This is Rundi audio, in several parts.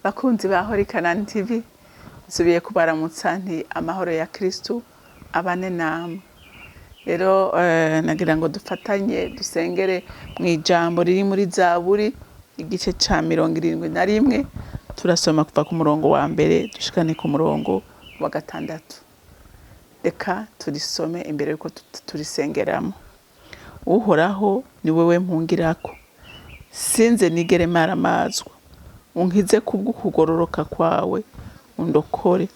Bakunzi ba Holy Canaan TV, nsubiye kubaramutsa nti amahoro ya Kristu abane namwe. Rero nagira ngo dufatanye dusengere mu ijambo riri muri Zaburi igice ca 71, turasoma kuva ku murongo wa mbere dushikane ku murongo wa gatandatu. Reka turisome imbere yuko turisengeramo. Uhoraho, ni wewe mpungirako, sinze nigere maramazwa. Unkize kubw'ukugororoka kwawe, undokore,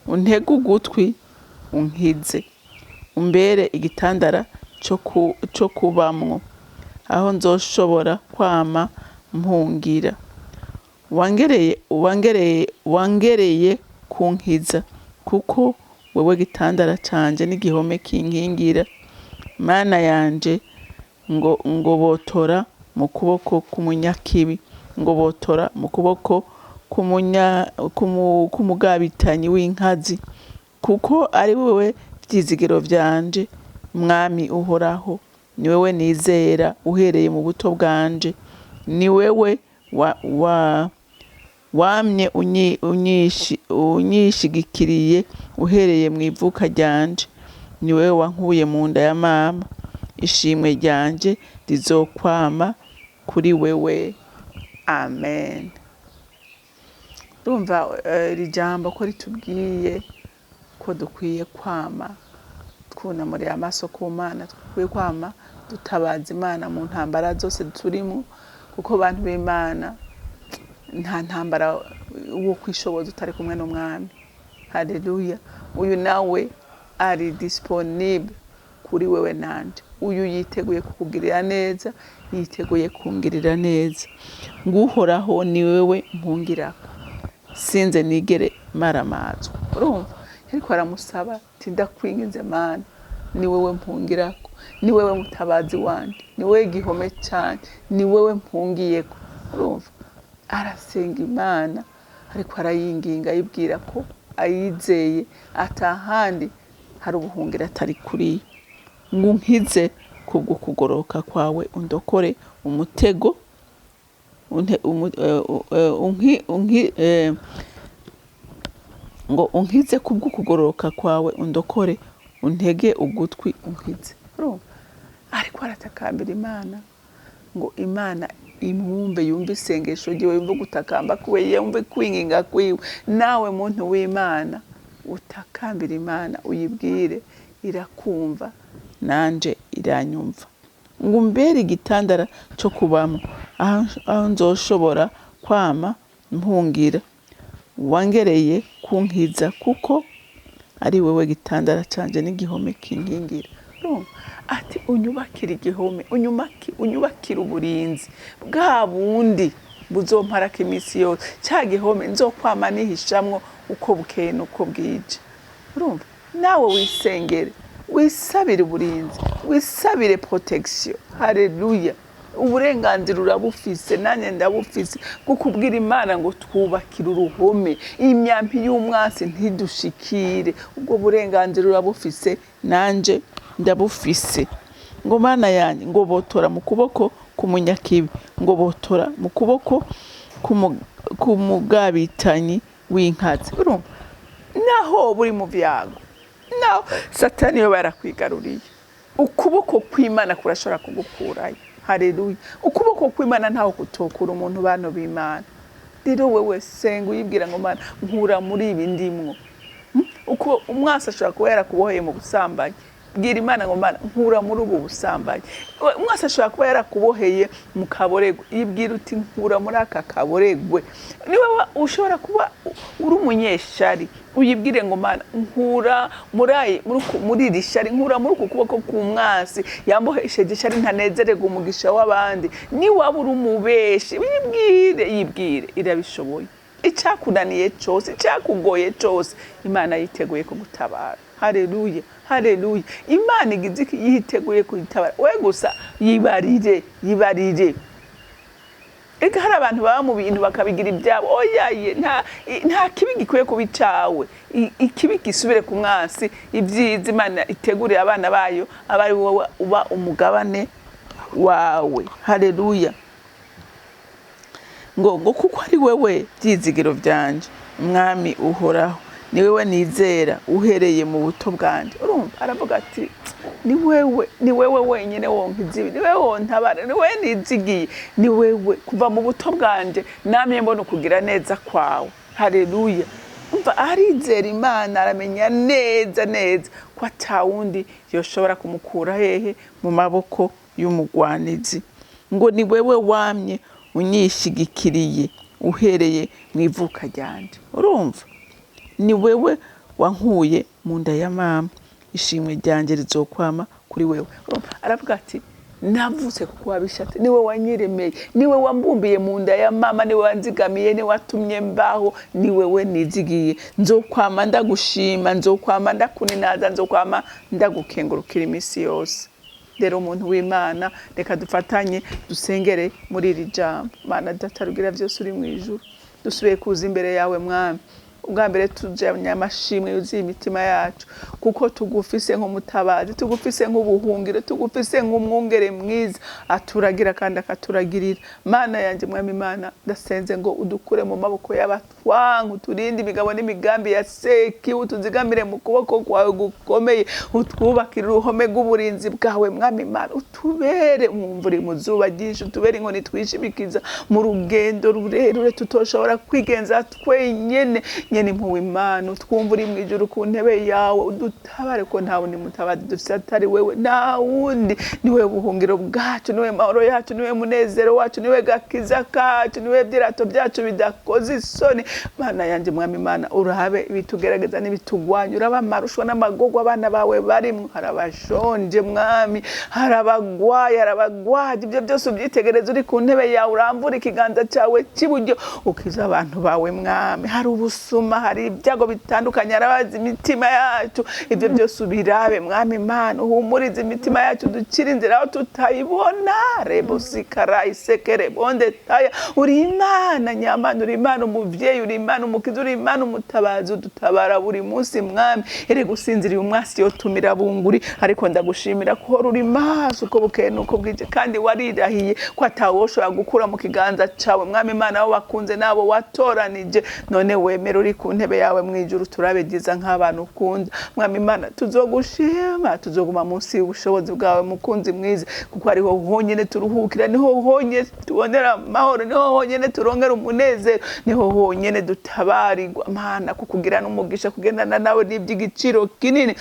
untege ugutwi unkize, umbere igitandara co kubamwo, aho nzoshobora kwama mpungira. Wangereye kunkiza, kuko wewe gitandara canje n'igihome kinkingira. Mana yanje, ngo ngobotora mu kuboko k'umunyakibi, ngobotora mu kuboko k'umugabitanyi w'inkazi, kuko ari wewe vyizigiro vyanje. Mwami Uhoraho, ni wewe nizera uhereye mu buto bwanje, ni wewe wamye unyishigikiriye uhereye mu ivuka ryanje, ni wewe wankuye mu nda ya mama. Ishimwe ryanje rizokwama kuri wewe. Amen. Urumva iri jambo ko ritubwiye ko dukwiye kwama twunamuriye amaso ku Mana, dukwiye kwama dutabaza Imana mu ntambara zose turimo, kuko bantu b'Imana, nta ntambara wo kwishoboza utari kumwe n'Umwami. Haleluya! Uyu nawe ari disponible kuri wewe nanje. Uyu yiteguye kukugirira neza, yiteguye kungirira neza. Ngo Uhoraho, ni wewe mpungirako, sinze nigere maramazwa. Urumva ariko aramusaba ati: "Ndakwinginze Mana, ni wewe mpungirako, ni wewe mutabazi wanje, ni wewe gihome canje, ni wewe mpungiyeko." Urumva arasenga Imana, ariko arayinginga, ayibwira ko ayizeye, atahandi hari ubuhungiro atari kuriyo. Ngo unkize kubwo kugoroka kwawe, undokore umutego unte, umu, eh, eh, unki, unki, eh, ngo unkize kubwo kugororoka kwawe, undokore, untege ugutwi unkize. Urumva ariko aratakambira Imana ngo Imana imwumve, yumve isengesho ryiwe, yumve gutakamba kwiwe, yumve kwinginga kwiwe. Nawe muntu w'Imana, utakambira Imana, uyibwire, irakumva, nanje iranyumva. Ngo umbere igitandara cyo kubamo, aho nzoshobora kwama mpungira. Wangereye kunkiza, kuko ari wewe gitandara canje n'igihome kinkingira. Urumva ati: "Unyubakire igihome, unyubakire uburinzi bwa bundi buzomparako iminsi yose, cya gihome nzokwama nihishamwo uko bukeye n'uko bwije." Urumva nawe wisengere, wisabire uburinzi, wisabire protection. Haleluya! Uburenganzira urabufise, nanjye ndabufise, bwo kubwira Imana ngo twubakire uruhome, imyampi y'umwansi ntidushikire. Ubwo burenganzira urabufise, nanje ndabufise. Ngo Mana yanjye, ngo botora mu kuboko k'umunyakibi, ngo botora mu kuboko k'umugabitanyi w'inkazi. Urumva naho buri mu vyago, naho Satani yo barakwigaruriye, ukuboko kw'Imana kurashobora kugukurayo. Haleluya! Ukuboko kw'Imana ntaho kutokura umuntu, bano b'Imana. Rero wewe senga uyibwira ngo: "Mana, nkura muri ibi ndimwo." Uko umwasi ashobora kuba yarakuboheye mu busambanyi, bwira Imana ngo: "Mana, nkura muri ubu busambanyi." Umwasi ashobora kuba yarakuboheye mu kaboregwe, yibwira uti: "Nkura muri aka kaboregwe." Niba ushobora kuba uri umunyeshari, uyibwire ngo: "Mana, nkura muri iri shari, nkura muri uku kuboko k'umwasi yambohesheje ishari, ntanezererwa umugisha w'abandi." Niwaba uri umubeshi, yibwire, yibwire, irabishoboye. Icyakunaniye cyose, icyakugoye cyose, Imana yiteguye kugutabara. Haleluya, haleluya! Imana igize iki? Yiteguye kuyitabara. We gusa yibarire, yibarire. Reka, hari abantu baba mu bintu bakabigira ibyabo. Oyaye, nta kibi gikwiye kuba icawe. Ikibi gisubire ku mwansi, ibyiza Imana itegurira abana bayo aba ari wowe uba umugabane wawe. Haleluya! Ngo kuko ari wewe byizigiro byanje, Mwami uhoraho, ni wewe nizera uhereye mu buto bwanje. Urumva aravuga ati ni wewe, ni wewe wenyine wonkiza ibi, ni wewe wontabara, ni wewe nizigiye, ni wewe kuva mu buto bwanje namye mbona ukugira neza kwawe. Haleluya. Umva, arizera Imana, aramenya neza neza ko atawundi yoshobora kumukura hehe? Mu maboko y'umugwanizi. Ngo ni wewe wamye unyishigikiriye uhereye mu ivuka ryanje. Urumva, ni wewe wankuye mu nda ya mama, ishimwe ryanjye rizokwama kuri wewe. Urumva, aravuga ati navutse kuko wabishatse, niwe wanyiremeye, niwe wambumbiye mu nda ya mama, niwe wanzigamiye, niwe watumye mbaho, ni wewe nizigiye, nzokwama ndagushima, nzokwama ndakuninaza, nzokwama ndagukengurukira iminsi yose. Rero umuntu w'Imana, reka dufatanye dusengere muri iri jambo. Mana Data rugira byose uri mu ijuru, dusubiye kuza imbere yawe Mwami. Ubwa mbere tujanye amashimwe yuzuye imitima yacu, kuko tugufise nk'umutabazi, tugufise nk'ubuhungiro, tugufise nk'umwungere mwiza aturagira kandi akaturagirira. Mana yanjye, Mwami Imana, ndasenze ngo udukure mu maboko y'abatwanka, uturinde imigabo n'imigambi ya seki, utuzigamire mu kuboko kwawe gukomeye, utwubakire uruhome rw'uburinzi bwawe. Mwami Imana, utubere umwumvuri mu zuba ryinshi, utubere inkoni twishimikiza mu rugendo rurerure tutoshobora kwigenza twenyene. Nyene impuhwe Imana, utwumva uri mu ijuru ku ntebe yawe, udutabare ko nta wundi mutabazi dufise atari wewe, nta wundi. Niwe buhungiro bwacu, niwe mahoro yacu, niwe munezero wacu, niwe gakiza kacu, niwe byirato byacu bidakoze isoni. Mana yanjye, Mwami Imana, urabe ibitugerageza n'ibitugwanya, uraba amarushwa n'amagorwa abana bawe barimwo. Hari abashonje Mwami, hari abagwaye, hari abagwaje, ibyo byose ubyitegereze uri ku ntebe yawe, urambura ikiganza cyawe cy'iburyo ukiza abantu bawe Mwami. Hari ubusuma, hari ibyago bitandukanye, arabaza imitima yacu, ibyo byose ubirabe Mwami Imana, uhumurize imitima yacu, dukire inzira aho tutayibona. Rebosikara isekere bonde taya. Uri Imana nyamana, uri Imana umuvyeyi, uri Imana umukiza, uri Imana umutabazi, udutabara buri munsi Mwami. Erega usinziriye umwasi yotumira bunguri, ariko ndagushimira ko uhora uri maso uko bukeye nuko bwije, kandi warirahiye ko atawoshobora gukura mu kiganza cawe Mwami Imana, abo wakunze n'abo watoranije. None wemere uri ku ntebe yawe mu ijuru, turabe byiza nk'abantu ukunda. Mwami Imana, tuzogushima, tuzoguma munsi y'ubushobozi bwawe mukunzi mwiza, kuko ariho honyine turuhukira, niho honyine tubonera amahoro, niho honyine turongera umunezero, niho honyine dutabarirwa. Mana, kukugira n'umugisha, kugendana nawe ni iby'igiciro kinini.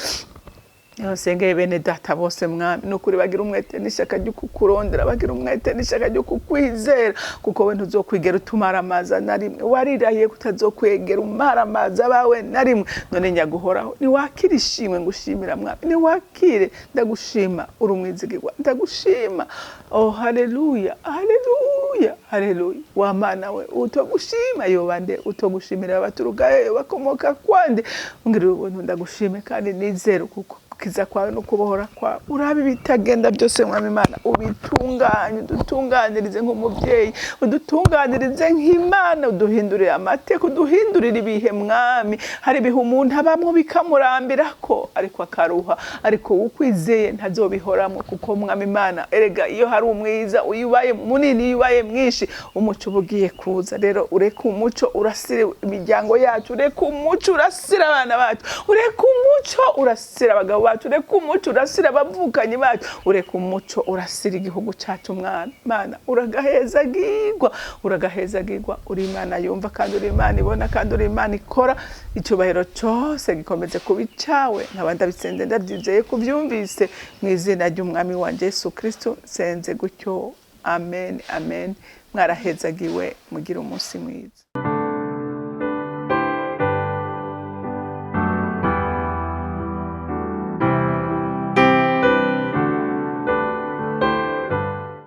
Niho nsengeye bene data bose Mwami, ni ukuri bagira umwete n'ishyaka ryo kukurondera, bagira umwete n'ishyaka ryo kukwizera, kuko we ntuzokwigera utumara amazi na rimwe, warirahiye kutazokwegera umara amazi abawe na rimwe. None nyaguhoraho, niwakire ishimwe ngushimira Mwami, niwakire, ndagushima uri umwizigirwa, ndagushima. Oh haleluya, haleluya, haleluya. Wa Mana we, utogushima yoba nde? Utogushimira abaturuka hehe, bakomoka kwande? Ungirira ubuntu ndagushime kandi nizere kuko gukiza kwawe no kubohora kwawe. Urabe ibitagenda byose Mwami Imana, ubitunganye, udutunganirize nk'umubyeyi, udutunganirize nk'Imana, uduhindurire amateka, uduhindurire ibihe Mwami. Hari ibihe umuntu abamwo bikamurambirako ariko akaruha, ariko ukwizeye ntazobihoramo, kuko Mwami Imana, erega iyo hari umwiza, iyo ubaye munini, iyo ubaye mwinshi, umuco uba ugiye kuza. Rero ureke umuco urasire imiryango yacu, ureke umuco urasire abana bacu, ureke umuco urasire abagabo bacu, ureke umuco urasire abavukanyi bacu, ureke umuco urasire igihugu cyacu. Mwana Mana, uragahezagirwa, uragahezagirwa. Uri Imana yumva kandi uri Imana ibona kandi uri Imana ikora. Icyubahiro cyose gikomeze kuba icyawe. Nkaba ndabisenze ndabyizeye kubyumvise, mu izina ry'Umwami wanjye Yesu Kristo nsenze gutyo, amen, amen. Mwarahezagiwe, mugire umunsi mwiza.